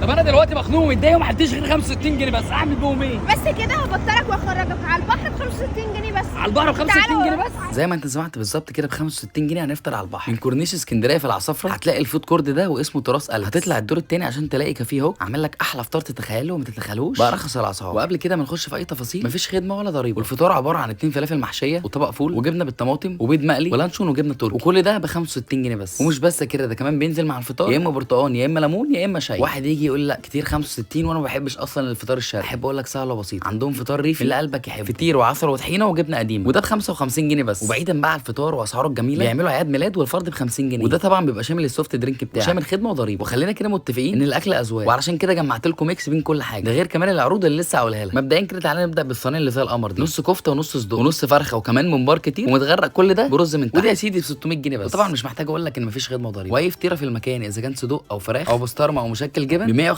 طب انا دلوقتي مخنوق ومتضايق وما حدش غير 65 جنيه بس، اعمل بيهم ايه؟ بس كده هبطلك واخرجك على البحر ب 65 جنيه بس. على البحر ب 65 جنيه بس؟ زي ما انت سمعت بالظبط كده، ب 65 جنيه هنفطر على البحر. من كورنيش اسكندرية في العصافره هتلاقي ال food court ده واسمه تراس الف. هتطلع الدور الثاني عشان تلاقي كافيه هوك عامل لك احلى فطار تتخيله وما تتخيلوش بارخص الاسعار. وقبل كده ما نخش في اي تفاصيل، مفيش خدمة ولا ضريبه، والفطار عبارة عن 2 فلافل محشيه وطبق فول وجبنه بالطماطم وبيض مقلي ولانشون وجبنه تركي، وكل ده ب 65 جنيه بس. ومش بس كده، ده كمان بينزل مع الفطار يا اما برتقان يا اما ليمون يا اما شاي. واحد يجي يقول لا كتير 65 وانا ما بحبش اصلا الفطار الشرقي، احب اقول لك سهلة وبسيطة، عندهم فطار ريفي اللي قلبك يحب، فطير وعسل وطحينه وجبنه قديمة، وده ب 55 جنيه بس. وبعيدا بقى عن الفطار واسعاره الجميلة، بيعملوا اعياد ميلاد والفرد ب 50 جنيه، وده طبعا بيبقى شامل ال soft drink بتاعه وشامل خدمة وضريبه. وخلينا كده متفقين ان الاكل اذواق، وعلشان كده جمعت لكم mix بين كل حاجة، ده غير كمان العروض اللي لسه هقولها لك. مبدئيا كده تعالى نبدا بالصينيه اللي زي القمر دي، نص كفته ونص صدق ونص فرخة وكمان ممبار كتير ومتغرق كل ده برز من تحت، وده يا سيدي ب 600 جنيه بس. وطبعا مش محتاج اقول لك ان مفيش خدمة وضريبه. واي فطيره في المكان اذا كان صدق او فراخ او بسطرمه او مشكل جبن ب